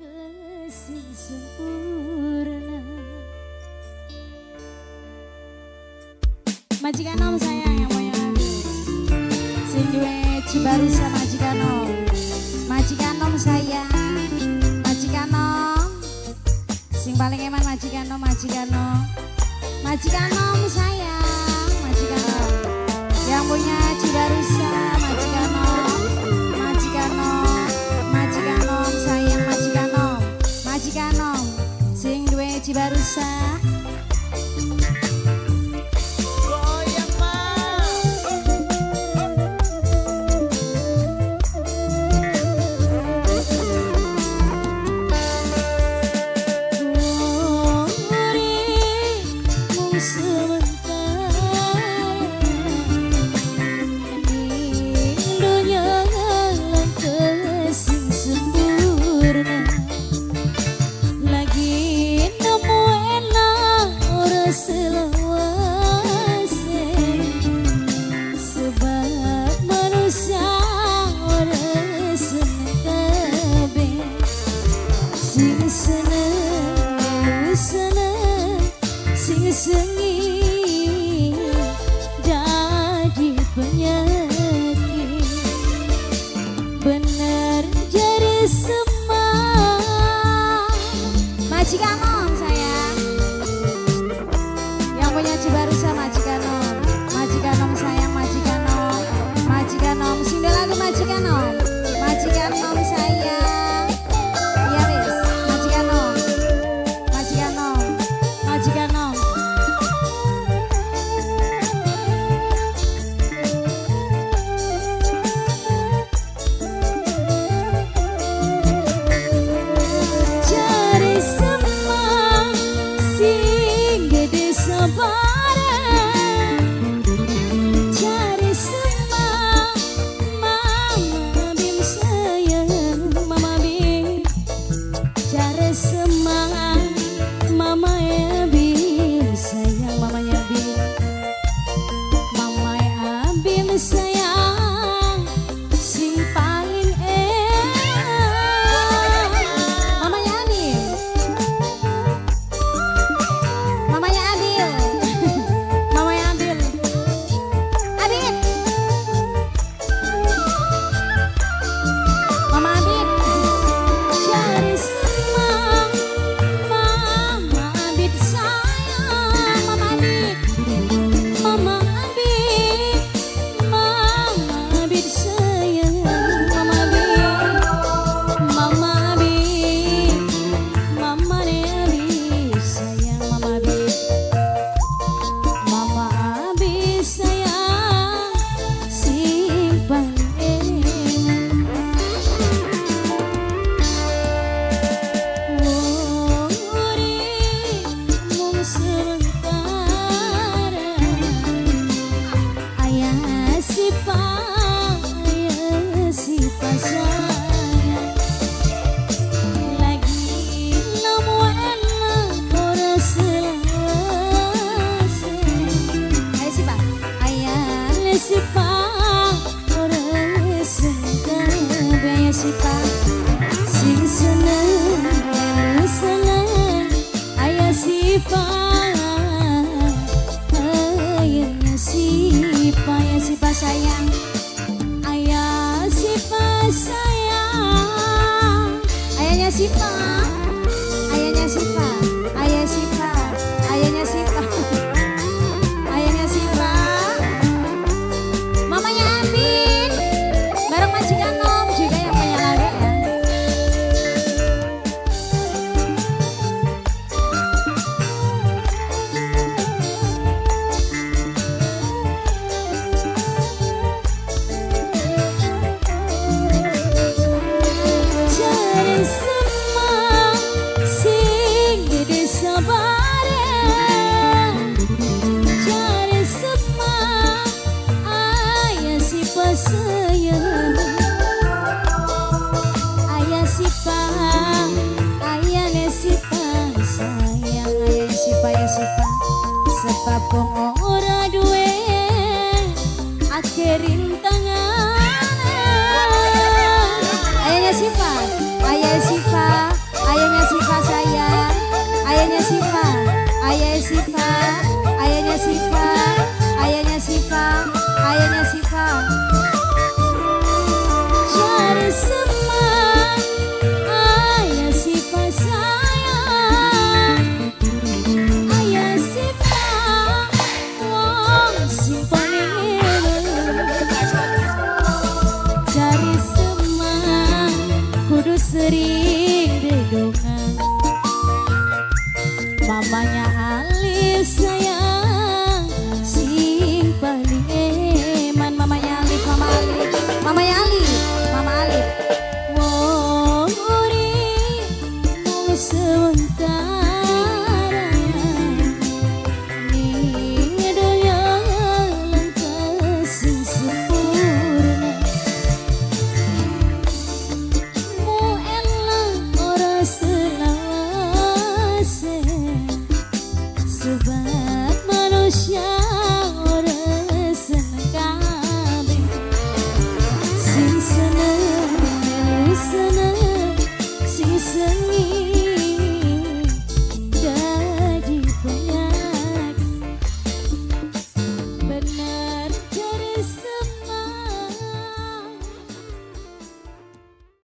langka sing sempurna. Majikan om sayang yang punya lagu sing duwe Cibarusa, majikan om, majikan om sayang, majikan om sing paling eman, majikan om, majikan om, majikan om sayang, majikan om yang punya Cibarusa, majikan om, majikan om, majikan om sayang, majikan om, majikan om sing duwe Cibarusa. Sing sengi jadi penyakit, benar jadi semang. Majikan om sayang yang punya Cibarusa, majikan om, majikan om sayang, majikan om, majikan om sing lagu majikan om, majikan om sayang. Iya wis, majikan om, majikan om, majikan om. Cari semang sing gede sabare, cari semang mama bim sayang, mama bim, cari semang mama bim sayang, mamanya bim, mama bim sayang sing paling enak. Mamanya Abil, mamanya Abil, mamanya Abil, Abil, mama Abil. Cari semang mama Abid sayang, mama Abid, mama Abid, mama Abid sayang, mama Abid, mama Abid, mama Abid sayang, mama Abid, mama Abid sayang sing paling enak. Urip mung sementara, ayah sipa, ayah sipa sayang. Lagi nemu enak ora selawase. Ayah sipa, ayah sipa ora sekabe, ayah sipa sing seneng melu seneng, ayah sipa, ayah sipa, ayah sipa sayang, ayah sipa sayang, ayahnya sipa, ayahnya sipa, ayah sipa, ayahnya sipa, ayahnya sipa, mamanya Amin, bareng majikan om juga yang punya lagu ya. Cari semang sing gede sabare, cari semang ayah sipa sayang, ayah sipa, ayah sipa sayang, ayah sipa, ayah sipa. Sebab wong ora duwe akeh rintangan. Ayahnya sipa, ayah sipa, Sering dedonga.